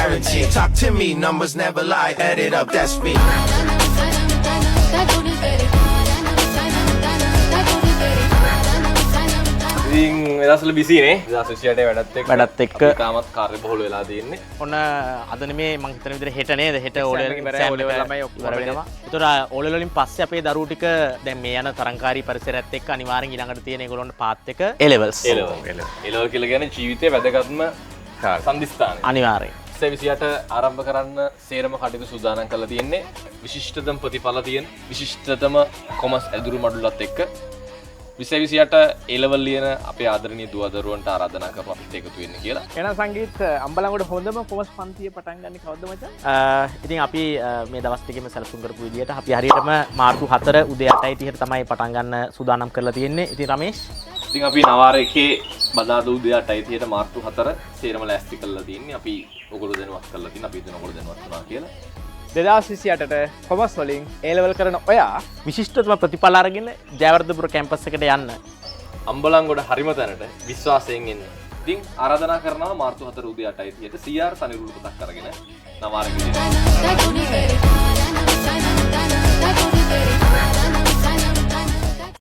Guarantee. Talk to me, numbers never lie. Add it up, that's me. ඉතින් මේ දවස්වල busy නේ. 2028 වැඩත් එක්ක. වැඩත් එක්ක. අපි තාමත් කාර්යබහුල වෙලා තියෙන්නේ. ඔන්න අද නෙමේ මං හිතන විදිහට හෙට නේද? හෙට Exam O එක ඉවරයි, exam O level එක ළමයි ඔක්කොම ඉවර වෙනවා. ඒතර O level වලින් පස්සේ අපේ දරුවෝ ටික දැන් මේ යන තරංකාරී පරිසරයත් එක්ක අනිවාර්යෙන් ඊළඟට තියෙන ඒගොල්ලොන්ට පාත් එක A levels. A level. A level කියලා කියන්නේ ජීවිතයේ වැදගත්ම සන්ධිස්ථානය. අනිවාර්යෙන්. 2028 ආරම්භ කරන්න සේරම කටයුතු සූදානම් කරලා තියෙන්නේ. විශිෂ්ටතම ප්‍රතිඵල තියෙන විශිෂ්ටතම කොමර්ස් ඇදුරු මඩුලත් එක්ක 2028 A level ලියන අපේ ආදරණීය දුව දරුවන්ට ආරාධනා කරනවා අපිත් එකතු වෙන්න කියලා. එහෙනම් සංගීත්, අම්බලන්ගොඩ හොඳම කොමර්ස් පන්තිය පටන් ගන්නේ කවද්ද මචං? ඉතින් අපි මේ දවස් ටිකේම සැලසුම් කරපු විදියට අපි හරියටම මාර්තු 4 උදේ 8:30ට තමයි පටන් ගන්න සූදානම් කරලා තියෙන්නේ. ඉතින් රමේෂ්, ඉතින් අපි නවාර එකේ බදාදා උදේ 8:30ට මාර්තු 4 සේරම ලෑස්ති කරලා තියෙන්නේ. අපි ඔයගොල්ලෝ දැනුවත් කරලා තියෙන, අපි හිතන ඔයගොල්ලෝ දැනුවත් වුණා කියලා. 2028ට කොමර්ස් වලින් ඒ ලෙවල් කරන ඔයා විශිෂ්ටතම ප්‍රතිඵල අරගෙන ජයවර්ධනපුර කැම්පස් එකට යන්න. අම්බලන්ගොඩ හරිම තැනට විශ්වාසයෙන් එන්න. ඉතින් ආරාධනා කරනවා මාර්තු 4 උදේ 8:30ට CR සනිරුල් පොතක් අරගෙන නවාර එකේ.